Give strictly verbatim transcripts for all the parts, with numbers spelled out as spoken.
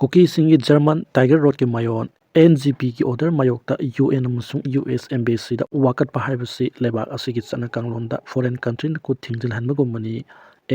ꯀꯨꯀꯤꯁꯤꯡꯒꯤ German tiger ꯔꯣꯗꯀꯤ ꯃꯥꯌꯣꯟ and G ꯄꯤꯒꯤ order ꯃꯥꯌꯣꯛꯇ U N ꯑꯃꯁꯨꯡ ꯌꯨ ꯑꯦꯁ ꯑꯦꯝꯕꯦꯁꯤꯗ ꯋꯥꯀꯠꯄ ꯍꯥꯏꯕꯁꯤ ꯂꯩꯕꯥꯛ ꯑꯁꯤꯒꯤ ꯆꯠꯅ ꯀꯥꯡꯂꯣꯟꯗ ꯐꯣꯔꯦꯟ ꯀꯟꯇ꯭ꯔꯤꯅ ꯈꯨꯠ ꯊꯤꯡꯖꯤꯜꯍꯟꯕꯒꯨꯝꯕꯅꯤ꯫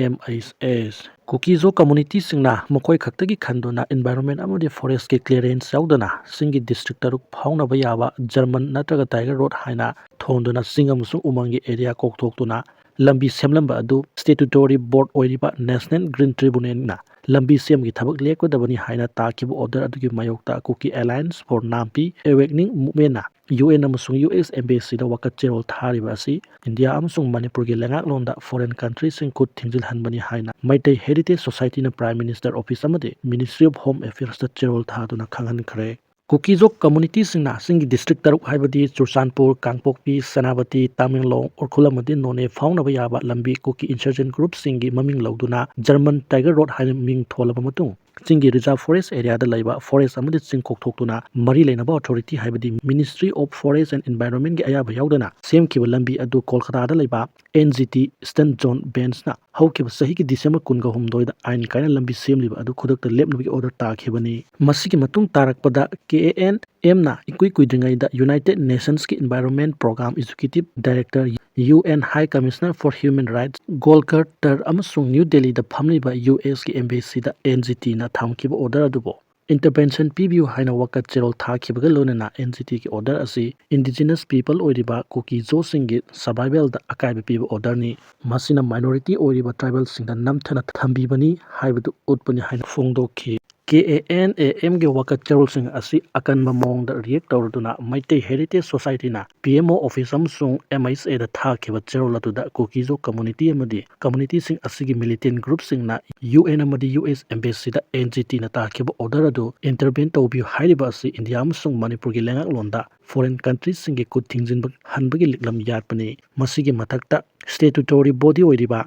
ꯑꯦꯝ ꯑꯩꯆ ꯑꯦꯁ ꯀꯨꯀꯤꯖꯣ ꯀꯝꯃꯨꯅꯤꯇꯤꯁꯤꯡꯅ ꯃꯈꯣꯏ ꯈꯛꯇꯒꯤ ꯈꯟꯗꯨꯅ ꯏꯟꯚꯥꯏꯔꯣꯟꯃꯦꯟ ꯑꯃꯗꯤ ꯐꯣꯔꯦꯁ꯭ꯠꯀꯤ ꯀ꯭ꯂꯤꯌꯥꯔꯦꯟꯁ ꯌꯥꯎꯗꯅ ꯆꯤꯡꯒꯤ ꯗꯤꯁꯇ꯭ꯔꯤꯛ ꯇꯔꯨꯛ ꯐꯥꯎꯅꯕ ꯌꯥꯕ ꯖꯔꯃꯟ ꯅꯠꯇ꯭ꯔꯒ ꯇꯥꯏꯒꯔ ꯔꯣꯗ ꯍꯥꯏꯅ ꯊꯣꯟꯗꯨꯅ ꯆꯤꯡ ꯑꯃꯁꯨꯡ ꯎꯃꯪꯒꯤ ꯑꯦꯔꯤꯌꯥ ꯀꯣꯛꯊꯣꯛꯇꯨꯅ ꯂꯝꯕꯤ ꯁꯦꯝꯂꯝꯕ ꯑꯗꯨ ꯁ꯭ꯇꯦꯇꯨꯇꯣꯔꯤ ꯕꯣꯔꯗ ꯑꯣꯏꯔꯤꯕ ꯅꯦꯁꯅꯦꯜ ꯒ꯭ꯔꯤꯟ ꯇ꯭ꯔꯤꯕꯨꯅꯦꯜꯅ ꯂꯝꯕꯤ ꯁꯦꯝꯒꯤ ꯊꯕꯛ ꯂꯦꯞꯀꯗꯕꯅꯤ ꯍꯥꯏꯅ ꯇꯥꯈꯤꯕ ꯑꯣꯔꯗꯔ ꯑꯗꯨꯒꯤ ꯃꯥꯌꯣꯛꯇ ꯀꯨꯀꯤ ꯑꯦꯂꯥꯌꯟꯁ ꯐꯣꯔ ꯅꯥꯝꯄꯤ ꯑꯦꯋꯦꯛꯅꯤꯡ ꯃꯨꯚꯃꯦꯟꯅ ꯌꯨ ꯑꯦꯟ ꯑꯃꯁꯨꯡ ꯌꯨ ꯑꯦꯁ ꯑꯦꯝꯕꯦꯁꯤꯗ ꯋꯥꯀꯠ ꯆꯦꯔꯣꯜ ꯊꯥꯔꯤꯕ ꯑꯁꯤ ꯏꯟꯗꯤꯌꯥ ꯑꯃꯁꯨꯡ ꯃꯅꯤꯄꯨꯔꯒꯤ ꯂꯩꯉꯥꯛꯂꯣꯟꯗ ꯐꯣꯔꯦꯟ ꯀꯟꯇ꯭ꯔꯤꯁꯤꯡ ꯈꯨꯠ ꯊꯤꯡꯖꯤꯜꯍꯟꯕꯅꯤ ꯍꯥꯏꯅ ꯃꯩꯇꯩ ꯍꯦꯔꯤꯇꯦꯖ ꯁꯣꯁꯥꯏꯇꯤꯅ ꯄ꯭ꯔꯥꯏꯝ ꯃꯤꯅꯤꯁꯇꯔ ꯑꯣꯐꯤꯁ ꯑꯃꯗꯤ ꯃꯤꯅꯤꯁꯇ꯭ꯔꯤ ꯑꯣꯐ ꯍꯣꯝ ꯑꯦꯐꯤꯌꯔꯁꯇ ꯆꯦꯔꯣꯜ ꯊꯥꯗꯨꯅ ꯈꯪꯍꯟꯈ꯭ꯔꯦ꯫ ꯀꯨꯀꯤꯖꯣ ꯀꯝꯃꯨꯅꯤꯇꯤꯁꯤꯡꯅ ꯆꯤꯡꯒꯤ ꯗꯤꯁꯇ꯭ꯔꯤꯛ ꯇꯔꯨꯛ ꯍꯥꯏꯕꯗꯤ ꯆꯨꯔꯆꯥꯟꯄꯨꯔ, ꯀꯥꯡꯄꯣꯛꯄꯤ, ꯁꯦꯅꯥꯄꯇꯤ, ꯇꯥꯃꯦꯡꯂꯣꯡ, ꯎꯈ꯭ꯔꯨꯜ ꯑꯃꯗꯤ ꯅꯣꯅꯦ ꯐꯥꯎꯅꯕ ꯌꯥꯕ ꯂꯝꯕꯤ ꯀꯨꯀꯤ ꯏꯟꯁꯔꯖꯦꯟ ꯒ꯭ꯔꯨꯞꯁꯤꯡꯒꯤ ꯃꯃꯤꯡ ꯂꯧꯗꯨꯅ ꯖꯔꯃꯟ ꯇꯥꯏꯒꯔ ꯔꯣꯗ ꯍꯥꯏꯅ ꯃꯤꯡ ꯊꯣꯜꯂꯕ ꯃꯇꯨꯡ, ꯆꯤꯡꯒꯤ ꯔꯤꯖꯥꯔꯚ ꯐꯣꯔꯦꯁ꯭ꯠ ꯑꯦꯔꯤꯌꯥꯗ ꯂꯩꯕ ꯐꯣꯔꯦꯁ꯭ꯠ ꯑꯃꯗꯤ ꯆꯤꯡ ꯀꯣꯛꯊꯣꯛꯇꯨꯅ ꯃꯔꯤ ꯂꯩꯅꯕ ꯑꯣꯊꯣꯔꯤꯇꯤ ꯍꯥꯏꯕꯗꯤ ꯃꯤꯅꯤꯁꯇ꯭ꯔꯤ ꯑꯣꯐ ꯐꯣꯔꯦꯁ꯭ꯠ ꯑꯦꯟ ꯏꯟꯚꯥꯏꯔꯣꯟꯃꯦꯟꯒꯤ ꯑꯌꯥꯕ ꯌꯥꯎꯗꯅ ꯁꯦꯝꯈꯤꯕ ꯂꯝꯕꯤ ꯑꯗꯨ ꯀꯣꯜꯀꯇꯥꯗ ꯂꯩꯕ N G T eastern zone ꯕꯦꯟꯆꯅ ꯍꯧꯈꯤꯕ ꯆꯍꯤꯒꯤ ꯗꯤꯁꯦꯝꯕꯔ ꯀꯨꯟꯒ ꯍꯨꯝꯗꯣꯏꯗ ꯑꯥꯏꯟ ꯀꯥꯏꯅ ꯂꯝꯕꯤ ꯁꯦꯝꯂꯤꯕ ꯑꯗꯨ ꯈꯨꯗꯛꯇ ꯂꯦꯞꯅꯕꯒꯤ ꯑꯣꯔꯗꯔ ꯇꯥꯈꯤꯕꯅꯤ꯫ ꯃꯁꯤꯒꯤ ꯃꯇꯨꯡ ꯇꯥꯔꯛꯄꯗ ꯀꯦ ꯑꯦ ꯑꯦꯟ ꯑꯦꯝꯅ ꯏꯀꯨꯏ ꯀꯨꯏꯗ꯭ꯔꯤꯉꯩꯗ ꯌꯨꯅꯥꯏꯇꯦꯗ ꯅꯦꯁꯟꯁꯀꯤ environment programme executive director, U N high commissioner for human rights, Volker Turk ꯑꯃꯁꯨꯡ ꯅ꯭ꯌꯨ ꯗꯦꯜꯂꯤꯗ ꯐꯝꯂꯤꯕ ꯌꯨ ꯑꯦꯁꯀꯤ ꯑꯦꯝꯕꯦꯁꯤꯗ ꯑꯦꯟ ꯖꯤ ꯇꯤꯅ ꯊꯝꯈꯤꯕ ꯑꯣꯔꯗꯔ ꯑꯗꯨꯕꯨ ꯏꯟꯇꯔꯚꯦꯟꯁꯟ ꯄꯤꯕꯤꯌꯨ ꯍꯥꯏꯅ ꯋꯥꯀꯠ ꯆꯦꯔꯣꯜ ꯊꯥꯈꯤꯕꯒ ꯂꯣꯏꯅꯅ ꯑꯦꯟ ꯖꯤ ꯇꯤꯒꯤ ꯑꯣꯔꯗꯔ ꯑꯁꯤ ꯏꯟꯗꯤꯖꯤꯅꯁ ꯄꯤꯄꯜ ꯑꯣꯏꯔꯤꯕ ꯀꯨꯀꯤꯖꯣꯁꯤꯡꯒꯤ ꯁꯔꯚꯥꯏꯚꯦꯜꯗ ꯑꯀꯥꯏꯕ ꯄꯤꯕ ꯑꯣꯔꯗꯔꯅꯤ꯫ ꯃꯁꯤꯅ ꯃꯥꯏꯅꯣꯔꯤꯇꯤ ꯑꯣꯏꯔꯤꯕ ꯇ꯭ꯔꯥꯏꯕꯦꯜꯁꯤꯡꯗ ꯅꯝꯊꯅ ꯊꯝꯕꯤꯕꯅꯤ ꯍꯥꯏꯕꯗꯨ ꯎꯠꯄꯅꯤ ꯍꯥꯏꯅ ꯐꯣꯡꯗꯣꯛꯈꯤ꯫ ꯀꯦ ꯑꯦ ꯑꯦꯟ ꯑꯦ ꯑꯦꯝꯒꯤ ꯋꯥꯀꯠ ꯆꯦꯔꯣꯜꯁꯤꯡ ꯑꯁꯤ ꯑꯀꯟꯕ ꯃꯑꯣꯡꯗ ꯔꯤꯌꯦꯛ ꯇꯧꯔꯗꯨꯅ ꯃꯩꯇꯩ ꯍꯦꯔꯤꯇꯦꯖ ꯁꯣꯁꯥꯏꯇꯤꯅ ꯄꯤ ꯑꯦꯝ ꯑꯣ ꯑꯣꯐꯤꯁ ꯑꯃꯁꯨꯡ ꯑꯦꯝ ꯑꯩꯆ ꯑꯦꯗ ꯊꯥꯈꯤꯕ ꯆꯦꯔꯣꯜ ꯑꯗꯨꯗ ꯀꯨꯀꯤꯖꯣ ꯀꯝꯃꯨꯅꯤꯇꯤ ꯑꯃꯗꯤ ꯀꯝꯃꯨꯅꯤꯇꯤꯁꯤꯡ ꯑꯁꯤꯒꯤ ꯃꯤꯂꯤꯇꯦꯟ ꯒ꯭ꯔꯨꯞꯁꯤꯡꯅ ꯌꯨ ꯑꯦꯟ ꯑꯃꯗꯤ ꯌꯨ ꯑꯦꯁ ꯑꯦꯝꯕꯦꯁꯤꯗ ꯑꯦꯟ ꯖꯤ ꯇꯤꯅ ꯇꯥꯈꯤꯕ ꯑꯣꯔꯗꯔ ꯑꯗꯨ ꯏꯟꯇꯔꯚꯦꯟ ꯇꯧꯕꯤꯌꯨ ꯍꯥꯏꯔꯤꯕ ꯑꯁꯤ ꯏꯟꯗꯤꯌꯥ ꯑꯃꯁꯨꯡ ꯃꯅꯤꯄꯨꯔꯒꯤ ꯂꯩꯉꯥꯛꯂꯣꯟꯗ ꯐꯣꯔꯦꯟ ꯀꯟꯇ꯭ꯔꯤꯁꯤꯡꯒꯤ ꯈꯨꯠ ꯊꯤꯡꯖꯤꯟꯕ ꯍꯟꯕꯒꯤ ꯂꯤꯛꯂꯝ ꯌꯥꯠꯄꯅꯤ꯫ ꯃꯁꯤꯒꯤ ꯃꯊꯛꯇ ꯁ꯭ꯇꯦꯇꯨꯇꯣꯔꯤ ꯕꯣꯗꯤ ꯑꯣꯏꯔꯤꯕ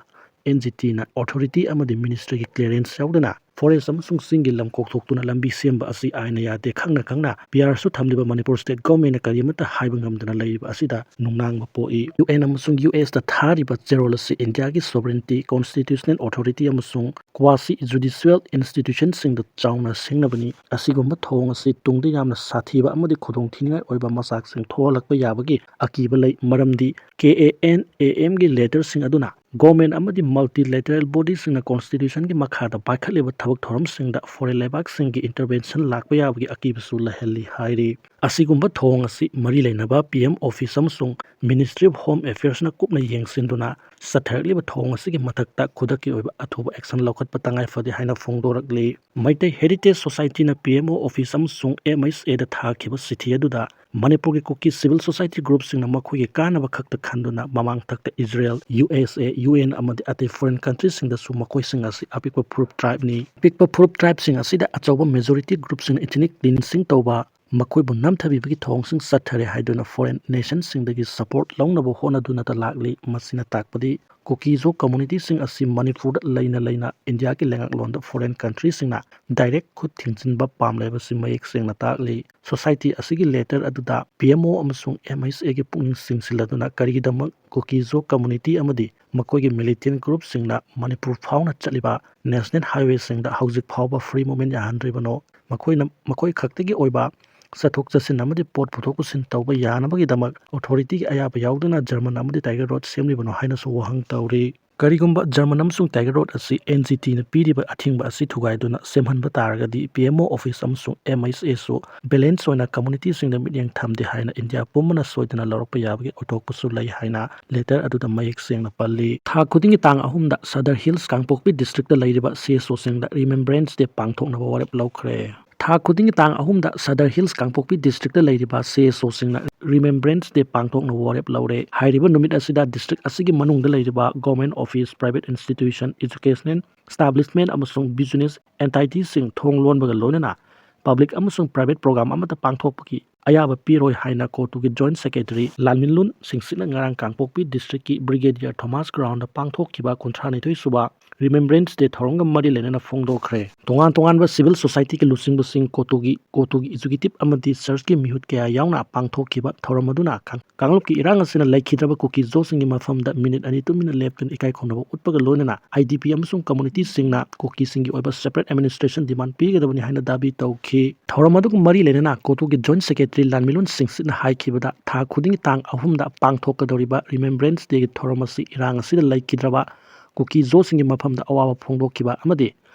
ꯑꯦꯟ ꯖꯤ ꯇꯤꯅ ꯑꯣꯊꯣꯔꯤꯇꯤ ꯑꯃꯗꯤ ꯃꯤꯅꯤꯁꯇ꯭ꯔꯤꯒꯤ ꯀ꯭ꯂꯤꯌꯥꯔꯦꯟꯁ ꯌꯥꯎꯗꯅ ꯐꯣꯔꯦꯁ ꯑꯃꯁꯨꯡ ꯆꯤꯡꯒꯤ ꯂꯝ ꯀꯣꯛꯊꯣꯛꯇꯨꯅ ꯂꯝꯕꯤ ꯁꯦꯝꯕ ꯑꯁꯤ ꯑꯥꯏꯟꯅ ꯌꯥꯗꯦ ꯈꯪꯅ ꯈꯪꯅ ꯄꯤ ꯑꯥꯔꯁꯨ ꯊꯝꯂꯤꯕ ꯃꯅꯤꯄꯨꯔ ꯁ꯭ꯇꯦꯠ ꯒꯣꯔꯃꯦꯟꯅ ꯀꯔꯤꯃꯠꯇ ꯍꯥꯏꯕ ꯉꯝꯗꯅ ꯂꯩꯔꯤꯕ ꯑꯁꯤꯗ ꯅꯨꯡꯅꯥꯡꯕ ꯄꯣꯛꯏ꯫ ꯌꯨ ꯑꯦꯟ ꯑꯃꯁꯨꯡ ꯌꯨ ꯑꯦꯁꯇ ꯊꯥꯔꯤꯕ ꯆꯦꯔꯣꯜ ꯑꯁꯤ ꯏꯟꯗꯤꯌꯥꯒꯤ ꯁꯣꯚꯔꯦꯟꯇꯤ, ꯀꯣꯟꯁꯇꯤꯇ꯭ꯌꯨꯁꯅꯦꯜ ꯑꯣꯊꯣꯔꯤꯇꯤ ꯑꯃꯁꯨꯡ ꯀ꯭ꯋꯥꯁꯤ ꯖꯨꯗꯤꯁꯤꯌꯦꯜ ꯏꯟꯁꯇꯤꯇ꯭ꯌꯨꯁꯟꯁꯤꯡꯗ ꯆꯥꯎꯅ ꯁꯤꯡꯅꯕꯅꯤ꯫ ꯑꯁꯤꯒꯨꯝꯕ ꯊꯧꯑꯣꯡ ꯑꯁꯤ ꯇꯨꯡꯗ ꯌꯥꯝꯅ ꯁꯥꯊꯤꯕ ꯑꯃꯗꯤ ꯈꯨꯗꯣꯡꯊꯤꯅꯤꯡꯉꯥꯏ ꯑꯣꯏꯕ ꯃꯆꯥꯛꯁꯤꯡ ꯊꯣꯛꯍꯜꯂꯛꯄ ꯌꯥꯕꯒꯤ ꯑꯀꯤꯕ ꯂꯩ, ꯃꯔꯝꯗꯤ ꯀꯦ ꯑꯦ ꯑꯦꯟ ꯑꯦ ꯑꯦꯝꯒꯤ ꯂꯦꯇꯔꯁꯤꯡ ꯑꯗꯨꯅ ꯒꯣꯔꯃꯦꯟ ꯑꯃꯗꯤ ꯃꯜꯇꯤꯂꯦꯇꯔꯦꯜ ꯕꯣꯗꯤꯁꯤꯡꯅ ꯀꯣꯟꯁꯇꯤꯇ꯭ꯌꯨꯁꯟꯒꯤ ꯃꯈꯥꯗ ꯄꯥꯏꯈꯠꯂꯤꯕ ꯊꯕꯛ ꯊꯧꯔꯝꯁꯤꯡꯗ ꯐꯣꯔꯦꯟ ꯂꯩꯕꯥꯛꯁꯤꯡꯒꯤ ꯏꯟꯇꯔꯚꯦꯟꯁꯟ ꯂꯥꯛꯄ ꯌꯥꯕꯒꯤ ꯑꯀꯤꯕꯁꯨ ꯂꯩꯍꯜꯂꯤ ꯍꯥꯏꯔꯤ꯫ ꯑꯁꯤꯒꯨꯝꯕ ꯊꯧꯑꯣꯡ ꯑꯁꯤ ꯃꯔꯤ ꯂꯩꯅꯕ ꯄꯤ ꯑꯦꯝ ꯑꯣꯐꯤꯁ ꯑꯃꯁꯨꯡ ꯃꯤꯅꯤꯁꯇ꯭ꯔꯤ ꯑꯣꯐ ꯍꯣꯝ ꯑꯦꯐꯤꯌꯔꯁꯅ ꯀꯨꯞꯅ ꯌꯦꯡꯁꯤꯟꯗꯨꯅ ꯆꯠꯊꯔꯛꯂꯤꯕ ꯊꯧꯑꯣꯡ ꯑꯁꯤꯒꯤ ꯃꯊꯛꯇ ꯈꯨꯗꯛꯀꯤ ꯑꯣꯏꯕ ꯑꯊꯨꯕ ꯑꯦꯛꯁꯟ ꯂꯧꯈꯠꯄ ꯇꯉꯥꯏ ꯐꯗꯦ ꯍꯥꯏꯅ ꯐꯣꯡꯗꯣꯔꯛꯂꯤ꯫ ꯃꯩꯇꯩ ꯍꯦꯔꯤꯇꯦꯖ ꯁꯣꯁꯥꯏꯇꯤꯅ ꯄꯤ ꯑꯦꯝ ꯑꯣ ꯑꯣꯐꯤꯁ ꯑꯃꯁꯨꯡ ꯑꯦꯝ ꯑꯩꯆ ꯑꯦꯗ ꯊꯥꯈꯤꯕ ꯆꯤꯊꯤ ꯑꯗꯨꯗ ꯃꯅꯤꯄꯨꯔꯒꯤ ꯀꯨꯀꯤ ꯁꯤꯚꯤꯜ ꯁꯣꯁꯥꯏꯇꯤ ꯒ꯭ꯔꯨꯞꯁꯤꯡꯅ ꯃꯈꯣꯏꯒꯤ ꯀꯥꯟꯅꯕ ꯈꯛꯇ ꯈꯟꯗꯨꯅ ꯃꯃꯥꯡ ꯊꯛꯇ Israel, U S A, U N ꯑꯃꯗꯤ ꯑꯇꯩ ꯐꯣꯔꯦꯟ ꯀꯟꯇ꯭ꯔꯤꯁꯤꯡꯗꯁꯨ ꯃꯈꯣꯏꯁꯤꯡ ꯑꯁꯤ ꯑꯄꯤꯛꯄ ꯐꯨꯔꯨꯞ ꯇ꯭ꯔꯥꯏꯕꯅꯤ꯫ ꯑꯄꯤꯛꯄ ꯐꯨꯔꯨꯞ ꯇ꯭ꯔꯥꯏꯕꯁꯤꯡ ꯑꯁꯤꯗ ꯑꯆꯧꯕ ꯃꯦꯖꯣꯔꯤꯇꯤ ꯒ꯭ꯔꯨꯞꯁꯤꯡꯅ ꯏꯊꯅꯤꯛ ꯀ꯭ꯂꯤꯟꯁꯤꯡ ꯇꯧꯕ, ꯃꯈꯣꯏꯕꯨ ꯅꯝꯊꯕꯤꯕꯒꯤ ꯊꯧꯑꯣꯡꯁꯤꯡ ꯆꯠꯊꯔꯦ ꯍꯥꯏꯗꯨꯅ ꯐꯣꯔꯦꯟ ꯅꯦꯁꯟꯁꯤꯡꯗꯒꯤ ꯁꯄꯣꯔꯠ ꯂꯧꯅꯕ ꯍꯣꯠꯅꯗꯨꯅꯇ ꯂꯥꯛꯂꯤ꯫ ꯃꯁꯤꯅ ꯇꯥꯛꯄꯗꯤ ꯀꯨꯀꯤꯖꯣ ꯀꯝꯃꯨꯅꯤꯇꯤꯁꯤꯡ ꯑꯁꯤ ꯃꯅꯤꯄꯨꯔꯗ ꯂꯩꯅ ꯂꯩꯅ ꯏꯟꯗꯤꯌꯥꯒꯤ ꯂꯩꯉꯥꯛꯂꯣꯟꯗ ꯐꯣꯔꯦꯟ ꯀꯟꯇ꯭ꯔꯤꯁꯤꯡꯅ ꯗꯥꯏꯔꯦꯛ ꯈꯨꯠ ꯊꯤꯡꯖꯤꯟꯕ ꯄꯥꯝꯂꯦ ꯍꯥꯏꯕꯁꯤ ꯃꯌꯦꯛ ꯁꯦꯡꯅ ꯇꯥꯛꯂꯤ꯫ ꯁꯣꯁꯥꯏꯇꯤ ꯑꯁꯤꯒꯤ ꯂꯦꯇꯔ ꯑꯗꯨꯗ ꯄꯤ ꯑꯦꯝ ꯑꯣ ꯑꯃꯁꯨꯡ ꯑꯦꯝ ꯑꯩꯆ ꯑꯦꯒꯤ ꯄꯨꯛꯅꯤꯡ ꯆꯤꯡꯁꯤꯜꯂꯗꯨꯅ ꯀꯔꯤꯒꯤꯗꯃꯛ ꯀꯨꯀꯤꯖꯣ ꯀꯝꯃꯨꯅꯤꯇꯤ ꯑꯃꯗꯤ ꯃꯈꯣꯏꯒꯤ ꯃꯤꯂꯤꯇꯦꯟ ꯒ꯭ꯔꯨꯞꯁꯤꯡꯅ ꯃꯅꯤꯄꯨꯔ ꯐꯥꯎꯅ ꯆꯠꯂꯤꯕ ꯅꯦꯁꯅꯦꯜ ꯍꯥꯏꯋꯦꯁꯤꯡꯗ ꯍꯧꯖꯤꯛ ꯐꯥꯎꯕ ꯐ꯭ꯔꯤ ꯃꯨꯚꯃꯦꯟ ꯌꯥꯍꯟꯗ꯭ꯔꯤꯕꯅꯣ? ꯃꯈꯣꯏꯅ, ꯃꯈꯣꯏ ꯈꯛꯇꯒꯤ ꯑꯣꯏꯕ ꯆꯠꯊꯣꯛ ꯆꯠꯁꯤꯟ ꯑꯃꯗꯤ ꯄꯣꯠ ꯄꯨꯊꯣꯛ ꯄꯨꯁꯤꯟ ꯇꯧꯕ ꯌꯥꯅꯕꯒꯤꯗꯃꯛ ꯑꯣꯊꯣꯔꯤꯇꯤꯒꯤ ꯑꯌꯥꯕ ꯌꯥꯎꯗꯅ ꯖꯔꯃꯟ ꯑꯃꯗꯤ ꯇꯥꯏꯒꯔ ꯔꯣꯗ ꯁꯦꯝꯂꯤꯕꯅꯣ ꯍꯥꯏꯅꯁꯨ ꯋꯥꯍꯪ ꯇꯧꯔꯤ꯫ ꯀꯔꯤꯒꯨꯝꯕ ꯖꯔꯃꯟ ꯑꯃꯁꯨꯡ ꯇꯥꯏꯒꯔ ꯔꯣꯗ ꯑꯁꯤ ꯑꯦꯟ ꯖꯤ ꯇꯤꯅ ꯄꯤꯔꯤꯕ ꯑꯊꯤꯡꯕ ꯑꯁꯤ ꯊꯨꯒꯥꯏꯗꯨꯅ ꯁꯦꯝꯍꯟꯕ ꯇꯥꯔꯒꯗꯤ, ꯄꯤ ꯑꯦꯝ ꯑꯣ ꯑꯣꯐꯤꯁ ꯑꯃꯁꯨꯡ ꯑꯦꯝ ꯑꯩꯆ ꯑꯦꯁꯨ ꯕꯦꯂꯦꯟꯁ ꯑꯣꯏꯅ ꯀꯝꯃꯨꯅꯤꯇꯤꯁꯤꯡꯗ ꯃꯤꯠꯌꯦꯡ ꯊꯝꯗꯦ ꯍꯥꯏꯅ ꯏꯟꯗꯤꯌꯥ ꯄꯨꯝꯕꯅ ꯁꯣꯏꯗꯅ ꯂꯧꯔꯛꯄ ꯌꯥꯕꯒꯤ ꯑꯣꯏꯊꯣꯛꯄꯁꯨ ꯂꯩ ꯍꯥꯏꯅ ꯂꯦꯇꯔ ꯑꯗꯨꯗ ꯃꯌꯦꯛ ꯁꯦꯡꯅ ꯄꯜꯂꯤ꯫ ꯊꯥ ꯈꯨꯗꯤꯡꯒꯤ ꯇꯥꯡ ꯑꯍꯨꯝꯗ ꯁꯗꯔ ꯍꯤꯜꯁ ꯀꯥꯡꯄꯣꯛꯄꯤ ꯗꯤꯁꯇ꯭ꯔꯤꯛꯇ ꯂꯩꯔꯤꯕ ꯁꯤ ꯑꯦꯁ ꯑꯣꯁꯤꯡꯗ ꯔꯤꯃꯦꯝꯕ꯭ꯔꯦꯟꯁ ꯗꯦ ꯄꯥꯡꯊꯣꯛꯅꯕ ꯋꯥꯔꯦꯞ ꯂꯧꯈ꯭ꯔꯦ꯫ ꯊꯥ ꯈꯨꯗꯤꯡꯒꯤ ꯇꯥꯡ ꯑꯍꯨꯝꯗ ꯁꯗꯔ ꯍꯤꯜꯁ ꯀꯥꯡꯄꯣꯛꯄꯤ ꯗꯤꯁꯇ꯭ꯔꯤꯛꯇ ꯂꯩꯔꯤꯕ ꯁꯤ ꯑꯦꯁ ꯑꯣꯁꯤꯡꯅ ꯔꯤꯃꯦꯝꯕ꯭ꯔꯦꯟꯁ ꯗꯦ ꯄꯥꯡꯊꯣꯛꯅꯕ ꯋꯥꯔꯦꯞ ꯂꯧꯔꯦ꯫ ꯍꯥꯏꯔꯤꯕ ꯅꯨꯃꯤꯠ ꯑꯁꯤꯗ ꯗꯤꯁꯇ꯭ꯔꯤꯛ ꯑꯁꯤꯒꯤ ꯃꯅꯨꯡꯗ ꯂꯩꯔꯤꯕ government office, private institution, educational establishment ꯑꯃꯁꯨꯡ ꯕꯤꯖꯤꯅꯦꯁ ꯑꯦꯟꯇꯥꯏꯇꯤꯁꯤꯡ ꯊꯣꯡ ꯂꯣꯟꯕꯒ ꯂꯣꯏꯅꯅ ꯄꯕ꯭ꯂꯤꯛ ꯑꯃꯁꯨꯡ ꯄ꯭ꯔꯥꯏꯚꯦꯠ ꯄ꯭ꯔꯣꯒ꯭ꯔꯥꯝ ꯑꯃꯠꯇ ꯄꯥꯡꯊꯣꯛꯄꯒꯤ ꯑꯌꯥꯕ ꯄꯤꯔꯣꯏ ꯍꯥꯏꯅ ꯀꯣꯇꯨꯒꯤ Joint Secretary ꯂꯥꯟꯃꯤꯂꯨꯟ ꯁꯤꯡꯁꯤꯠꯅ ꯉꯔꯥꯡ ꯀꯥꯡꯄꯣꯛꯄꯤ district ꯀꯤ Brigadier Thomas Ground ꯗ ꯄꯥꯡꯊꯣꯛꯈꯤꯕ ꯀꯨꯟꯊ꯭ꯔꯥ ꯅꯤꯊꯣꯏ ꯁꯨꯕ Remembrance Day ꯊꯧꯔꯝꯒ ꯃꯔꯤ ꯂꯩꯅꯅ ꯐꯣꯡꯗꯣꯛꯈ꯭ꯔꯦ꯫ ꯇꯣꯉꯥꯟ ꯇꯣꯉꯥꯟꯕ civil society ꯒꯤ ꯂꯨꯆꯤꯡꯕꯁꯤꯡ, ꯀꯣꯇꯨꯒꯤ, ꯀꯣꯇꯨꯒꯤ executive ꯑꯃꯗꯤ church ꯀꯤ ꯃꯤꯍꯨꯠ ꯀꯌꯥ ꯌꯥꯎꯅ ꯄꯥꯡꯊꯣꯛꯈꯤꯕ ꯊꯧꯔꯝ ꯑꯗꯨꯅ ꯀꯥꯡ-, ꯀꯥꯡꯂꯨꯞꯀꯤ ꯏꯔꯥꯡ ꯑꯁꯤꯅ ꯂꯩꯈꯤꯗ꯭ꯔꯕ ꯀꯨꯀꯤ ꯖꯣꯁꯤꯡꯒꯤ ꯃꯐꯝꯗ ꯃꯤꯅꯤꯠ ꯑꯅꯤ ꯇꯨꯃꯤꯟꯅ ꯂꯦꯞꯇꯨꯅ ꯏꯀꯥꯏ ꯈꯨꯝꯅꯕ ꯎꯠꯄꯒ ꯂꯣꯏꯅꯅ I D P ꯑꯃꯁꯨꯡ community ꯁꯤꯡꯅ ꯀꯨꯀꯤꯁꯤꯡꯒꯤ ꯑꯣꯏꯕ separate administration demand ꯄꯤꯒꯗꯕꯅꯤ ꯍꯥꯏꯅ ꯗꯥꯕꯤ ꯇꯧꯈꯤ꯫ ꯊꯧꯔꯝ ꯑꯗꯨꯒ ꯃꯔꯤ ꯂꯩꯅꯅ ꯀꯣꯇꯨꯒꯤ Joint Secretary ꯂꯥꯟꯃꯤꯂꯨꯟ ꯁꯤꯡꯁꯤꯠꯅ ꯍꯥꯏꯈꯤꯕꯗ, ꯊꯥ ꯈꯨꯗꯤꯡꯒꯤ ꯇꯥꯡ ꯑꯍꯨꯝꯗ ꯄꯥꯡꯊꯣꯛꯀꯗꯧꯔꯤꯕ Remembrance Day ꯒꯤ ꯊꯧꯔꯝ ꯑꯁꯤ ꯏꯔꯥꯡ ꯑꯁꯤꯗ ꯂꯩꯈꯤꯗ꯭ꯔꯕ ꯀꯨꯀꯤ ꯖꯣꯁꯤꯡꯒꯤ ꯃꯐꯝꯗ ꯑꯋꯥꯕ ꯐꯣꯡꯗꯣꯛꯈꯤꯕ ꯑꯃꯗꯤ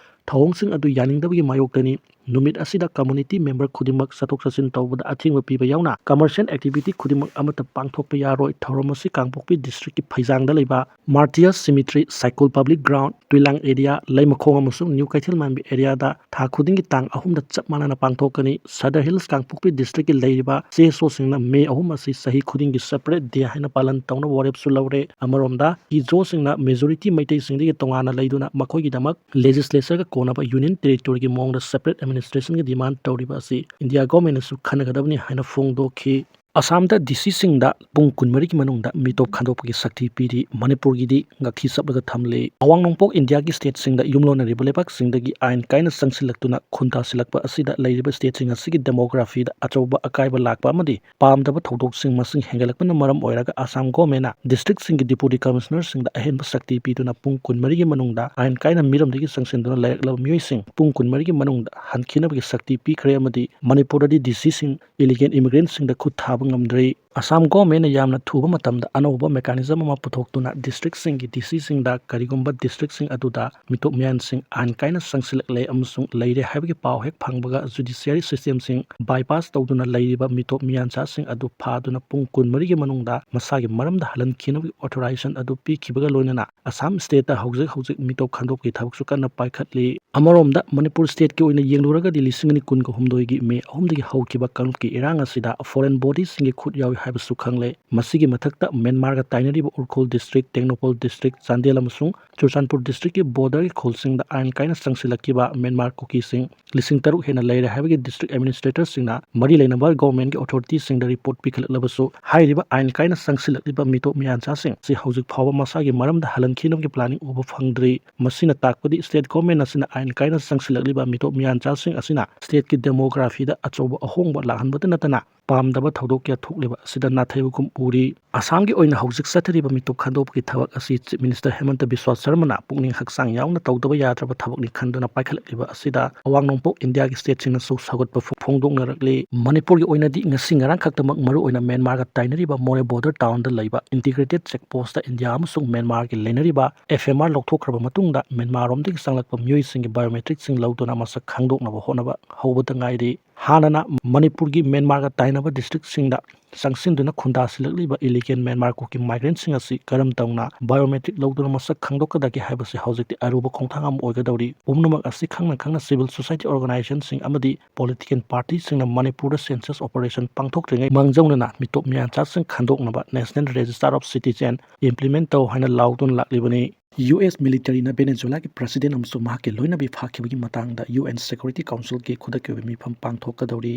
ꯊꯧꯑꯣꯡꯁꯤꯡ ꯑꯗꯨ ꯌꯥꯅꯤꯡꯗꯕꯒꯤ ꯃꯥꯌꯣꯛꯇꯅꯤ꯫ ꯅꯨꯃꯤꯠ ꯑꯁꯤꯗ community member ꯈꯨꯗꯤꯡꯃꯛ ꯆꯠꯊꯣꯛ ꯆꯠꯁꯤꯟ ꯇꯧꯕꯗ ꯑꯊꯤꯡꯕ ꯄꯤꯕ ꯌꯥꯎꯅ commercial activity ꯈꯨꯗꯤꯡꯃꯛ ꯑꯃꯠꯇ ꯄꯥꯡꯊꯣꯛꯄ ꯌꯥꯔꯣꯏ꯫ ꯊꯧꯔꯝ ꯑꯁꯤ ꯀꯥꯡꯄꯣꯛꯄꯤ district ꯀꯤ ꯐꯩꯖꯥꯡꯗ ꯂꯩꯕ Martyrs Cemetery, ꯁꯥꯏꯀꯨꯜ public ground, ꯇꯨꯏꯂꯥꯡ area, ꯂꯩꯃꯈꯣꯡ ꯑꯃꯁꯨꯡ ꯅ꯭ꯌꯨ ꯀꯩꯊꯦꯜ ꯃꯥꯟꯕꯤ area ꯗ ꯊꯥ ꯈꯨꯗꯤꯡꯒꯤ ꯇꯥꯡ ꯑꯍꯨꯝꯗ ꯆꯞ ꯃꯥꯟꯅꯅ ꯄꯥꯡꯊꯣꯛꯀꯅꯤ꯫ ꯁꯗꯔ ꯍꯤꯜꯁ ꯀꯥꯡꯄꯣꯛꯄꯤ district ꯀꯤ ꯂꯩꯔꯤꯕ C S O ꯁꯤꯡꯅ ꯃꯦ ꯑꯍꯨꯝ ꯑꯁꯤ ꯆꯍꯤ ꯈꯨꯗꯤꯡꯒꯤ separate day ꯍꯥꯏꯅ ꯄꯥꯂꯟ ꯇꯧꯅꯕ ꯋꯥꯔꯦꯞꯁꯨ ꯂꯧꯔꯦ꯫ ꯑꯃꯔꯣꯝꯗ, ꯀꯨꯀꯤ ꯖꯣꯁꯤꯡꯅ majority ꯃꯩꯇꯩꯁꯤꯡꯗꯒꯤ ꯇꯣꯉꯥꯟꯅ ꯂꯩꯗꯨꯅ ꯃꯈꯣꯏꯒꯤꯗꯃꯛ legislature ꯒ ꯀꯣꯟꯅꯕ union territory ꯒꯤ ꯃꯑꯣꯡꯗ separate administration ꯒꯤ demand ꯇꯧꯔꯤꯕ ꯑꯁꯤ India government ꯅꯁꯨ ꯈꯟꯅꯒꯗꯕꯅꯤ ꯍꯥꯏꯅ ꯐꯣꯡꯗꯣꯛꯈꯤ꯫ ꯑꯁꯥꯝꯗ D C ꯁꯤꯡꯗ ꯄꯨꯡ ꯀꯨꯟꯃꯔꯤꯒꯤ ꯃꯅꯨꯡꯗ ꯃꯤꯇꯣꯞ ꯈꯟꯗꯣꯛꯄꯒꯤ ꯁꯛꯇꯤ ꯄꯤꯔꯤ꯫ ꯃꯅꯤꯄꯨꯔꯒꯤꯗꯤ ꯉꯛꯈꯤ ꯆꯞꯂꯒ ꯊꯝꯂꯤ꯫ ꯑꯋꯥꯡ ꯅꯣꯡꯄꯣꯛ ꯏꯟꯗꯤꯌꯥꯒꯤ state ꯁꯤꯡꯗ ꯌꯨꯝꯂꯣꯟꯅꯔꯤꯕ ꯂꯩꯕꯥꯛꯁꯤꯡꯗꯒꯤ ꯑꯥꯏꯟ ꯀꯥꯏꯅ ꯆꯪꯁꯤꯜꯂꯛꯇꯨꯅ ꯈꯨꯟꯗꯥꯁꯤꯜꯂꯛꯄ ꯑꯁꯤꯗ ꯂꯩꯔꯤꯕ state ꯁꯤꯡ ꯑꯁꯤꯒꯤ demography ꯗ ꯑꯆꯧꯕ ꯑꯀꯥꯏꯕ ꯂꯥꯛꯄ ꯑꯃꯗꯤ ꯄꯥꯝꯗꯕ ꯊꯧꯗꯣꯛꯁꯤꯡ ꯃꯁꯤꯡ ꯍꯦꯟꯒꯠꯂꯛꯄꯅ ꯃꯔꯝ ꯑꯣꯏꯔꯒ ꯑꯁꯥꯝ government ꯅ district ꯁꯤꯡꯒꯤ deputy commissioner ꯁꯤꯡꯗ ꯑꯍꯦꯟꯕ ꯁꯛꯇꯤ ꯄꯤꯗꯨꯅ ꯄꯨꯡ ꯀꯨꯟꯃꯔꯤꯒꯤ ꯃꯅꯨꯡꯗ ꯑꯥꯏꯟ ꯀꯥꯏꯅ ꯃꯤꯔꯝꯗꯒꯤ ꯆꯪꯁꯤꯟꯗꯨꯅ ꯂꯩꯔꯛꯂꯕ ꯃꯤꯑꯣꯏꯁꯤꯡ ꯄꯨꯡ ꯀꯨꯟꯃꯔꯤꯒꯤ ꯃꯅꯨꯡꯗ ꯍꯟꯈꯤꯅꯕꯒꯤ ꯁꯛꯇꯤ ꯄꯤꯈ꯭ꯔꯦ ꯑꯃꯗꯤ ꯃꯅꯤꯄꯨꯔꯗꯗꯤ D C ꯁꯤꯡ illegal immigrant ꯁꯤꯡꯗ ꯈꯨꯠ ꯊꯥꯕ ꯉꯝꯗ꯭ꯔꯤ꯫ ꯑꯁꯥꯝ government ꯅ ꯌꯥꯝꯅ ꯊꯨꯕ ꯃꯇꯝꯗ ꯑꯅꯧꯕ mechanism ꯑꯃ ꯄꯨꯊꯣꯛꯇꯨꯅ district ꯁꯤꯡꯒꯤ D C ꯁꯤꯡꯗ ꯀꯔꯤꯒꯨꯝꯕ district ꯁꯤꯡ ꯑꯗꯨꯗ ꯃꯤꯇꯣꯞ ꯃꯤꯌꯥꯟꯁꯤꯡ ꯑꯥꯏꯟ ꯀꯥꯏꯅ ꯆꯪꯁꯤꯜꯂꯛꯂꯦ ꯑꯃꯁꯨꯡ ꯂꯩꯔꯦ ꯍꯥꯏꯕꯒꯤ ꯄꯥꯎ ꯍꯦꯛ ꯐꯪꯕꯒ judiciary system ꯁꯤꯡ bypass ꯇꯧꯗꯨꯅ ꯂꯩꯔꯤꯕ ꯃꯤꯇꯣꯞ ꯃꯤꯌꯥꯟꯆꯥꯁꯤꯡ ꯑꯗꯨ ꯐꯥꯗꯨꯅ ꯄꯨꯡ ꯀꯨꯟꯃꯔꯤꯒꯤ ꯃꯅꯨꯡꯗ ꯃꯁꯥꯒꯤ ꯃꯔꯝꯗ ꯍꯜꯍꯟꯈꯤꯅꯕꯒꯤ authorization ꯑꯗꯨ ꯄꯤꯈꯤꯕꯒ ꯂꯣꯏꯅꯅ ꯑꯁꯥꯝ state ꯇ ꯍꯧꯖꯤꯛ ꯍꯧꯖꯤꯛ ꯃꯤꯇꯣꯞ ꯈꯟꯗꯣꯛꯄꯒꯤ ꯊꯕꯛꯁꯨ ꯀꯟꯅ ꯄꯥꯏꯈꯠꯂꯤ꯫ ꯑꯃꯔꯣꯝꯗ ꯃꯅꯤꯄꯨꯔ state ꯀꯤ ꯑꯣꯏꯅ ꯌꯦꯡꯂꯨꯔꯒꯗꯤ ꯂꯤꯁꯤꯡ ꯑꯅꯤ ꯀꯨꯟꯒ ꯍꯨꯝꯗꯣꯏꯒꯤ ꯃꯦ ꯑꯍꯨꯝꯗꯒꯤ ꯍꯧꯈꯤꯕ ꯀꯥꯡꯂꯨꯞꯀꯤ ꯏꯔꯥꯡ ꯑꯁꯤꯗ foreign body ꯁꯤꯡꯒꯤ ꯈꯨꯠ ꯌꯥꯎꯏ ꯍꯥꯏꯕꯁꯨ ꯈꯪꯂꯦ꯫ ꯃꯁꯤꯒꯤ ꯃꯊꯛꯇ ꯃ꯭ꯌꯥꯟꯃꯥꯔꯒ ꯇꯥꯏꯅꯔꯤꯕ ꯎꯈ꯭ꯔꯨꯜ ꯗꯤꯁꯇ꯭ꯔꯤꯛ, ꯇꯦꯡꯅꯧꯄꯜ ꯗꯤꯁꯇ꯭ꯔꯤꯛ, ꯆꯥꯟꯗꯦꯜ ꯑꯃꯁꯨꯡ ꯆꯨꯔꯆꯥꯟꯄꯨꯔ ꯗꯤꯁꯇ꯭ꯔꯤꯛꯀꯤ ꯕꯣꯔꯗꯔꯒꯤ ꯈꯨꯜꯁꯤꯡꯗ ꯑꯥꯏꯟ ꯀꯥꯏꯅ ꯆꯪꯁꯤꯜꯂꯛꯈꯤꯕ ꯃ꯭ꯌꯥꯟꯃꯥꯔ ꯀꯨꯀꯤꯁꯤꯡ ꯂꯤꯁꯤꯡ ꯇꯔꯨꯛ ꯍꯦꯟꯅ ꯂꯩꯔꯦ ꯍꯥꯏꯕꯒꯤ ꯗꯤꯁꯇ꯭ꯔꯤꯛ ꯑꯦꯗꯃꯤꯅꯤꯁꯇ꯭ꯔꯦꯇꯔꯁꯤꯡꯅ ꯃꯔꯤ ꯂꯩꯅꯕ ꯒꯣꯚꯔꯟꯃꯦꯟꯠꯀꯤ ꯑꯣꯊꯣꯔꯤꯇꯤꯁꯤꯡꯗ ꯔꯤꯄꯣꯔꯠ ꯄꯤꯈꯠꯂꯛꯂꯕꯁꯨ, ꯍꯥꯏꯔꯤꯕ ꯑꯥꯏꯟ ꯀꯥꯏꯅ ꯆꯪꯁꯤꯜꯂꯛꯂꯤꯕ ꯃꯤꯇꯣꯞ ꯃꯤꯌꯥꯟꯆꯥꯁꯤꯡ ꯑꯁꯤ ꯍꯧꯖꯤꯛ ꯐꯥꯎꯕ ꯃꯁꯥꯒꯤ ꯃꯔꯝꯗ ꯍꯜꯍꯟꯈꯤꯅꯕꯒꯤ ꯄ꯭ꯂꯥꯅꯤꯡ ꯎꯕ ꯐꯪꯗ꯭ꯔꯤ꯫ ꯃꯁꯤꯅ ꯇꯥꯛꯄꯗꯤ ꯁ꯭ꯇꯦꯠ ꯒꯣꯚꯔꯟꯃꯦꯟꯠ ꯑꯁꯤꯅ ꯑꯥꯏꯟ ꯀꯥꯏꯅ ꯆꯪꯁꯤꯜꯂꯛꯂꯤꯕ ꯃꯤꯇꯣꯞ ꯃꯤꯌꯥꯟꯆꯥꯁꯤꯡ ꯑꯁꯤꯅ ꯁ꯭ꯇꯦꯠꯀꯤ ꯗꯦꯃꯣꯒ꯭ꯔꯥꯐꯤꯗ ꯑꯆꯧꯕ ꯑꯍꯣꯡꯕ ꯂꯥꯛꯍꯟꯕꯇ ꯅꯠꯇꯅ ꯄꯥꯝꯗꯕ ꯊꯧꯗꯣꯛ ꯀꯌꯥ ꯊꯣꯛꯂꯤꯕ ꯑꯁꯤꯗ ꯅꯥꯊꯩꯕꯒꯨꯝ ꯎꯔꯤ꯫ ꯑꯁꯥꯝꯒꯤ ꯑꯣꯏꯅ ꯍꯧꯖꯤꯛ ꯆꯠꯊꯔꯤꯕ ꯃꯤꯇꯣꯞ ꯈꯟꯗꯣꯛꯄꯒꯤ ꯊꯕꯛ ꯑꯁꯤ ꯆꯤꯐ ꯃꯤꯅꯤꯁꯇꯔ ꯍꯦꯃꯟꯇ ꯕꯤꯁ꯭ꯋꯥ ꯁꯔꯃꯅ ꯄꯨꯛꯅꯤꯡ ꯍꯛꯆꯥꯡ ꯌꯥꯎꯅ ꯇꯧꯗꯕ ꯌꯥꯗ꯭ꯔꯕ ꯊꯕꯛꯅꯤ ꯈꯟꯗꯨꯅ ꯄꯥꯏꯈꯠꯂꯛꯂꯤꯕ ꯑꯁꯤꯗ ꯑꯋꯥꯡ ꯅꯣꯡꯄꯣꯛ ꯏꯟꯗꯤꯌꯥꯒꯤ ꯁ꯭ꯇꯦꯠꯁꯤꯡꯅꯁꯨ ꯁꯧꯒꯠꯄ ꯐꯣꯡꯗꯣꯛꯅꯔꯛꯂꯤ꯫ ꯃꯅꯤꯄꯨꯔꯒꯤ ꯑꯣꯏꯅꯗꯤ ꯉꯁꯤ ꯉꯔꯥꯡ ꯈꯛꯇꯃꯛ ꯃꯔꯨꯑꯣꯏꯅ ꯃ꯭ꯌꯥꯟꯃꯥꯔꯒ ꯇꯥꯏꯅꯔꯤꯕ ꯃꯣꯔꯦ ꯕꯣꯔꯗꯔ ꯇꯥꯎꯟꯗ ꯂꯩꯕ ꯏꯟꯇꯤꯒ꯭ꯔꯦꯇꯦꯗ ꯆꯦꯛ ꯄꯣꯁꯇ ꯏꯟꯗꯤꯌꯥ ꯑꯃꯁꯨꯡ ꯃ꯭ꯌꯥꯟꯃꯥꯔꯒꯤ ꯂꯩꯅꯔꯤꯕ ꯑꯦꯐ ꯑꯦꯝ ꯑꯥꯔ ꯂꯧꯊꯣꯛꯈ꯭ꯔꯕ ꯃꯇꯨꯡꯗ ꯃ꯭ꯌꯥꯟꯃꯥꯔꯔꯣꯝꯗꯒꯤ ꯆꯪꯂꯛꯄ ꯃꯤꯑꯣꯏꯁꯤꯡꯒꯤ ꯕꯥꯏꯑꯣꯃꯦꯇ꯭ꯔꯤꯛꯁꯤꯡ ꯂꯧꯗꯨꯅ ꯃꯁꯛ ꯈꯪꯗꯣꯛꯅꯕ ꯍꯣꯠꯅꯕ ꯍꯧꯕꯗ ꯉꯥꯏꯔꯤ꯫ ꯍꯥꯟꯅꯅ ꯃꯅꯤꯄꯨꯔꯒꯤ ꯃ꯭ꯌꯥꯟꯃꯥꯔꯒ ꯇꯥꯏꯅꯕ ꯗꯤꯁꯇ꯭ꯔꯤꯛꯁꯤꯡꯗ ꯆꯪꯁꯤꯟꯗꯨꯅ ꯈꯨꯟꯗꯥꯁꯤꯜꯂꯛꯂꯤꯕ ꯏꯂꯤꯒꯦꯜ ꯃ꯭ꯌꯥꯟꯃꯥꯔ ꯀꯨꯀꯤ ꯃꯥꯏꯒ꯭ꯔꯦꯟꯁꯤꯡ ꯑꯁꯤ ꯀꯔꯝ ꯇꯧꯅ ꯕꯥꯏꯑꯣꯃꯦꯇ꯭ꯔꯤꯛ ꯂꯧꯗꯨꯅ ꯃꯁꯛ ꯈꯪꯗꯣꯛꯀꯗꯒꯦ ꯍꯥꯏꯕꯁꯤ ꯍꯧꯖꯤꯛꯇꯤ ꯑꯔꯨꯕ ꯈꯣꯡꯊꯥꯡ ꯑꯃ ꯑꯣꯏꯒꯗꯧꯔꯤ꯫ ꯄꯨꯝꯅꯃꯛ ꯑꯁꯤ ꯈꯪꯅ ꯈꯪꯅ ꯁꯤꯚꯤꯜ ꯁꯣꯁꯥꯏꯇꯤ ꯑꯣꯔꯒꯅꯥꯏꯖꯦꯁꯟꯁꯤꯡ ꯑꯃꯗꯤ ꯄꯣꯂꯤꯇꯤꯀꯦꯜ ꯄꯥꯔꯇꯤꯁꯤꯡꯅ ꯃꯅꯤꯄꯨꯔꯗ ꯁꯦꯟꯁꯁ ꯑꯣꯄꯔꯦꯁꯟ ꯄꯥꯡꯊꯣꯛꯇ꯭ꯔꯤꯉꯩ ꯃꯥꯡꯖꯧꯅꯅ ꯃꯤꯇꯣꯞ ꯃꯤꯌꯥꯟꯆꯥꯁꯤꯡ ꯈꯟꯗꯣꯛꯅꯕ national register of citizen implement ꯇꯧ ꯍꯥꯏꯅ ꯂꯥꯎꯗꯨꯅ ꯂꯥꯛꯂꯤꯕꯅꯤ꯫ ꯌꯨ ꯑꯦꯁ ꯃꯤꯂꯤꯇꯔꯤꯅ ꯚꯦꯅꯦꯖꯨꯋꯦꯂꯥꯒꯤ ꯄ꯭ꯔꯁꯤꯗꯦꯟꯠ ꯑꯃꯁꯨꯡ ꯃꯍꯥꯛꯀꯤ ꯂꯣꯏꯅꯕꯤ ꯐꯥꯈꯤꯕꯒꯤ ꯃꯇꯥꯡꯗ ꯌꯨ ꯑꯦꯟ ꯁꯦꯀ꯭ꯌꯨꯔꯤꯇꯤ ꯀꯥꯎꯟꯁꯤꯜꯒꯤ ꯈꯨꯗꯛꯀꯤ ꯑꯣꯏꯕ ꯃꯤꯐꯝ ꯄꯥꯡꯊꯣꯛꯀꯗꯧꯔꯤ꯫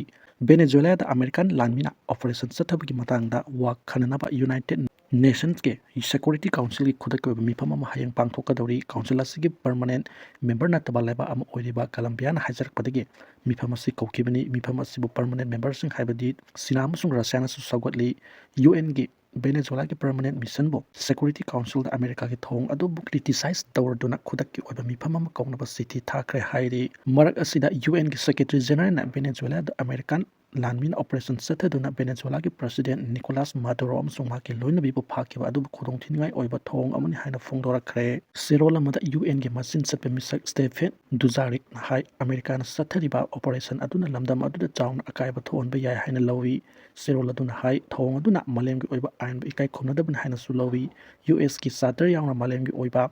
ꯚꯦꯅꯦꯖꯨꯋꯦꯂꯥꯗ ꯑꯃꯦꯔꯤꯀꯥꯟ ꯂꯥꯟꯃꯤꯅ ꯑꯣꯄꯔꯦꯁꯟ ꯆꯠꯊꯕꯒꯤ ꯃꯇꯥꯡꯗ ꯋꯥ ꯈꯟꯅꯅꯕ ꯌꯨꯅꯥꯏꯇꯦꯗ ꯅꯦꯁꯟꯁꯀꯤ ꯁꯦꯀ꯭ꯌꯨꯔꯤꯇꯤ ꯀꯥꯎꯟꯁꯤꯜꯒꯤ ꯈꯨꯗꯛꯀꯤ ꯑꯣꯏꯕ ꯃꯤꯐꯝ ꯑꯃ ꯍꯌꯦꯡ ꯄꯥꯡꯊꯣꯛꯀꯗꯧꯔꯤ꯫ ꯀꯥꯎꯟꯁꯤꯜ ꯑꯁꯤꯒꯤ ꯄꯔꯃꯅꯦꯟꯠ ꯃꯦꯝꯕꯔ ꯅꯠꯇꯕ ꯂꯩꯕꯥꯛ ꯑꯃ ꯑꯣꯏꯔꯤꯕ ꯀꯂꯝꯕꯤꯌꯥꯅ ꯍꯥꯏꯖꯔꯛꯄꯗꯒꯤ ꯃꯤꯐꯝ ꯑꯁꯤ ꯀꯧꯈꯤꯕꯅꯤ꯫ ꯃꯤꯐꯝ ꯑꯁꯤꯕꯨ ꯄꯔꯃꯅꯦꯟꯠ ꯃꯦꯝꯕꯔꯁꯤꯡ ꯍꯥꯏꯕꯗꯤ ꯆꯤꯅꯥ ꯑꯃꯁꯨꯡ ꯔꯁꯤꯌꯥꯅꯁꯨ ꯁꯧꯒꯠꯂꯤ꯫ ꯌꯨ ꯑꯦꯟꯒꯤ ꯚꯦꯅꯦꯖꯨꯋꯦꯂꯥꯒꯤ ꯄꯔꯃꯅꯦꯟꯠ ꯃꯤꯁꯟꯕꯨ ꯁꯦꯀ꯭ꯌꯨꯔꯤꯇꯤ ꯀꯥꯎꯟꯁꯤꯜꯗ ꯑꯃꯦꯔꯤꯀꯥꯒꯤ ꯊꯧꯑꯣꯡ ꯑꯗꯨꯕꯨ ꯀ꯭ꯔꯤꯇꯤꯁꯥꯏꯖ ꯇꯧꯔꯗꯨꯅ ꯈꯨꯗꯛꯀꯤ ꯑꯣꯏꯕ ꯃꯤꯐꯝ ꯑꯃ ꯀꯧꯅꯕ ꯆꯤꯊꯤ ꯊꯥꯈ꯭ꯔꯦ ꯍꯥꯏꯔꯤ꯫ ꯃꯔꯛ ꯑꯁꯤꯗ ꯌꯨ ꯑꯦꯟꯒꯤ ꯁꯦꯀ꯭ꯔꯦꯇꯔꯤ ꯖꯦꯅꯔꯦꯜꯅ ꯚꯦꯅꯦꯖꯨꯋꯦꯂꯥꯗ ꯑꯃꯦꯔꯤꯀꯥꯟ ꯂꯥꯟꯃꯤꯅ ꯑꯣꯄꯔꯦꯁꯟ ꯆꯠꯊꯗꯨꯅ ꯚꯦꯅꯦꯖꯨꯋꯦꯂꯥꯒꯤ ꯄ꯭ꯔꯁꯤꯗꯦꯟꯠ ꯅꯤꯀꯣꯂꯥꯁ ꯃꯥꯗꯨꯔꯣ ꯑꯃꯁꯨꯡ ꯃꯍꯥꯛꯀꯤ ꯂꯣꯏꯅꯕꯤꯕꯨ ꯐꯥꯈꯤꯕ ꯑꯗꯨꯕꯨ ꯈꯨꯗꯣꯡꯊꯤꯅꯤꯡꯉꯥꯏ ꯑꯣꯏꯕ ꯊꯧꯑꯣꯡ ꯑꯃꯅꯤ ꯍꯥꯏꯅ ꯐꯣꯡꯗꯣꯔꯛꯈ꯭ꯔꯦ꯫ ꯆꯦꯔꯣꯜ ꯑꯃꯗ ꯌꯨ ꯑꯦꯟꯒꯤ ꯃꯆꯤꯟ ꯆꯠꯄ ꯃꯤꯁꯛ ꯁ꯭ꯇꯦꯐꯦꯟ ꯗꯨꯖꯥꯔꯤꯛꯅ ꯍꯥꯏ, ꯑꯃꯦꯔꯤꯀꯥꯅ ꯆꯠꯊꯔꯤꯕ ꯑꯣꯄꯔꯦꯁꯟ ꯑꯗꯨꯅ ꯂꯝꯗꯝ ꯑꯗꯨꯗ ꯆꯥꯎꯅ ꯑꯀꯥꯏꯕ ꯊꯣꯛꯍꯟꯕ ꯌꯥꯏ ꯍꯥꯏꯅ ꯂꯧꯏ꯫ ꯆꯦꯔꯣꯜ ꯑꯗꯨꯅ ꯍꯥꯏ, ꯊꯧꯑꯣꯡ ꯑꯗꯨꯅ ꯃꯥꯂꯦꯝꯒꯤ ꯑꯣꯏꯕ ꯑꯥꯏꯟꯕꯨ ꯏꯀꯥꯏ ꯈꯨꯝꯅꯗꯕꯅꯤ ꯍꯥꯏꯅꯁꯨ ꯂꯧꯏ꯫ ꯌꯨ ꯑꯦꯁꯀꯤ ꯆꯥꯔꯇꯔ ꯌꯥꯎꯅ ꯃꯥꯂꯦꯝꯒꯤ ꯑꯣꯏꯕ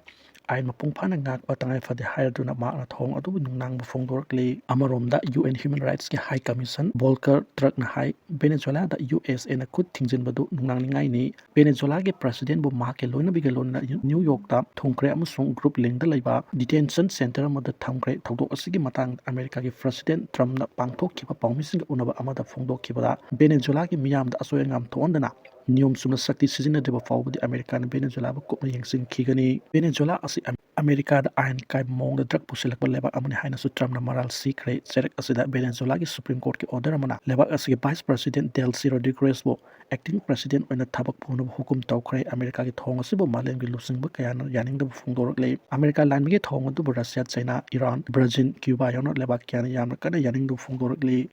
ꯑꯥꯏꯟ ꯃꯄꯨꯡ ꯐꯥꯅ ꯉꯥꯛꯄ ꯇꯉꯥꯏ ꯐꯗꯦ ꯍꯥꯏꯔꯗꯨꯅ ꯃꯍꯥꯛꯅ ꯊꯧꯑꯣꯡ ꯑꯗꯨꯕꯨ ꯅꯨꯡꯅꯥꯡꯕ ꯐꯣꯡꯗꯣꯔꯛꯂꯤ꯫ ꯑꯃꯔꯣꯝꯗ ꯌꯨ ꯑꯦꯟ ꯍ꯭ꯌꯨꯃꯦꯟ ꯔꯥꯏꯠꯁꯀꯤ ꯍꯥꯏ ꯀꯃꯤꯁꯟ ꯚꯣꯜꯀꯔ ꯀꯔ ꯇ꯭ꯔꯛꯅ ꯍꯥꯏ, ꯚꯦꯅꯦꯖꯨꯋꯦꯂꯥꯗ ꯌꯨ ꯑꯦꯁ ꯑꯦꯅ ꯈꯨꯠ ꯊꯤꯡꯖꯤꯟꯕꯗꯨ ꯅꯨꯡꯅꯥꯡꯅꯤꯡꯉꯥꯏꯅꯤ꯫ ꯚꯦꯅꯦꯖꯨꯋꯦꯂꯥꯒꯤ ꯄ꯭ꯔꯁꯤꯗꯦꯟꯕꯨ ꯃꯍꯥꯛꯀꯤ ꯂꯣꯏꯅꯕꯤꯒ ꯂꯣꯏꯅꯅ ꯅ꯭ꯌꯨ ꯌꯣꯔꯛꯇ ꯊꯨꯡꯈ꯭ꯔꯦ ꯑꯃꯁꯨꯡ ꯒ꯭ꯔꯨꯞ ꯂꯤꯡꯗ ꯂꯩꯕ ꯗꯤꯇꯦꯟꯁꯟ ꯁꯦꯟꯇꯔ ꯑꯃꯗ ꯊꯝꯈ꯭ꯔꯦ꯫ ꯊꯧꯗꯣꯛ ꯑꯁꯤꯒꯤ ꯃꯇꯥꯡꯗ ꯑꯃꯦꯔꯤꯀꯥꯒꯤ ꯄ꯭ꯔꯁꯤꯗꯦꯟ ꯇ꯭ꯔꯝꯞꯅ ꯄꯥꯡꯊꯣꯛꯈꯤꯕ ꯄꯥꯎꯃꯤꯁꯤꯡꯒ ꯎꯅꯕ ꯑꯃꯗ ꯐꯣꯡꯗꯣꯛꯈꯤꯕꯗ, ꯚꯦꯅꯦꯖꯨꯋꯦꯂꯥꯒꯤ ꯃꯤꯌꯥꯝꯗ ꯑꯁꯣꯏ ꯑꯉꯥꯝ ꯊꯣꯛꯍꯟꯗꯅ ꯅꯤꯌꯣꯝ ꯆꯨꯝꯅ ꯁꯛꯇꯤ ꯁꯤꯖꯤꯟꯅꯗ꯭ꯔꯤꯕ ꯐꯥꯎꯕꯗꯤ ꯑꯃꯦꯔꯤꯀꯥꯅ ꯚꯦꯅꯦꯖꯨꯋꯦꯂꯥꯕꯨ ꯀꯨꯞꯅ ꯌꯦꯡꯁꯤꯟꯈꯤꯒꯅꯤ꯫ ꯚꯦꯅꯦꯖꯨꯋꯦꯂꯥ ꯑꯁꯤ ꯑꯝ-, ꯑꯃꯦꯔꯤꯀꯥꯗ ꯑꯥꯏꯟ ꯀꯥꯏꯕ ꯃꯑꯣꯡꯗ ꯗ꯭ꯔꯒ ꯄꯨꯁꯤꯜꯂꯛꯄ ꯂꯩꯕꯥꯛ ꯑꯃꯅꯤ ꯍꯥꯏꯅꯁꯨ ꯇ꯭ꯔꯝꯞꯅ ꯃꯔꯥꯜ ꯁꯤꯈ꯭ꯔꯦ꯫ ꯆꯩꯔꯛ ꯑꯁꯤꯗ ꯚꯦꯅꯦꯖꯨꯋꯦꯂꯥꯒꯤ ꯁꯨꯄ꯭ꯔꯤꯝ ꯀꯣꯔꯠꯀꯤ ꯑꯣꯔꯗꯔ ꯑꯃꯅ ꯂꯩꯕꯥꯛ ꯑꯁꯤꯒꯤ ꯚꯥꯏꯁ ꯄ꯭ꯔꯁꯤꯗꯦꯟ ꯗꯦꯜꯁꯤ ꯔꯣꯗ꯭ꯔꯤꯒ꯭ꯔꯦꯁꯄꯨ ꯑꯦꯛꯇꯤꯡ ꯄ꯭ꯔꯁꯤꯗꯦꯟ ꯑꯣꯏꯅ ꯊꯕꯛ ꯄꯨꯅꯕ ꯍꯨꯀꯨꯝ ꯇꯧꯈ꯭ꯔꯦ꯫ ꯑꯃꯦꯔꯤꯀꯥꯒꯤ ꯊꯧꯑꯣꯡ ꯑꯁꯤꯕꯨ ꯃꯥꯂꯦꯝꯒꯤ ꯂꯨꯆꯤꯡꯕ ꯀꯌꯥꯅ ꯌꯥꯅꯤꯡꯗꯕ ꯐꯣꯡꯗꯣꯔꯛꯂꯤ꯫ ꯑꯃꯦꯔꯤꯀꯥ ꯂꯥꯟꯃꯤꯒꯤ ꯊꯧꯑꯣꯡ ꯑꯗꯨꯕꯨ Russia, China, Iran, Brazil, Cuba ꯌꯥꯎꯅ ꯂꯩꯕꯥꯛ ꯀꯌꯥꯅ ꯌꯥꯝꯅ ꯀꯟꯅ ꯌꯥꯅꯤꯡꯗꯕ ꯐꯣꯡꯗꯣꯔꯛꯂꯤ꯫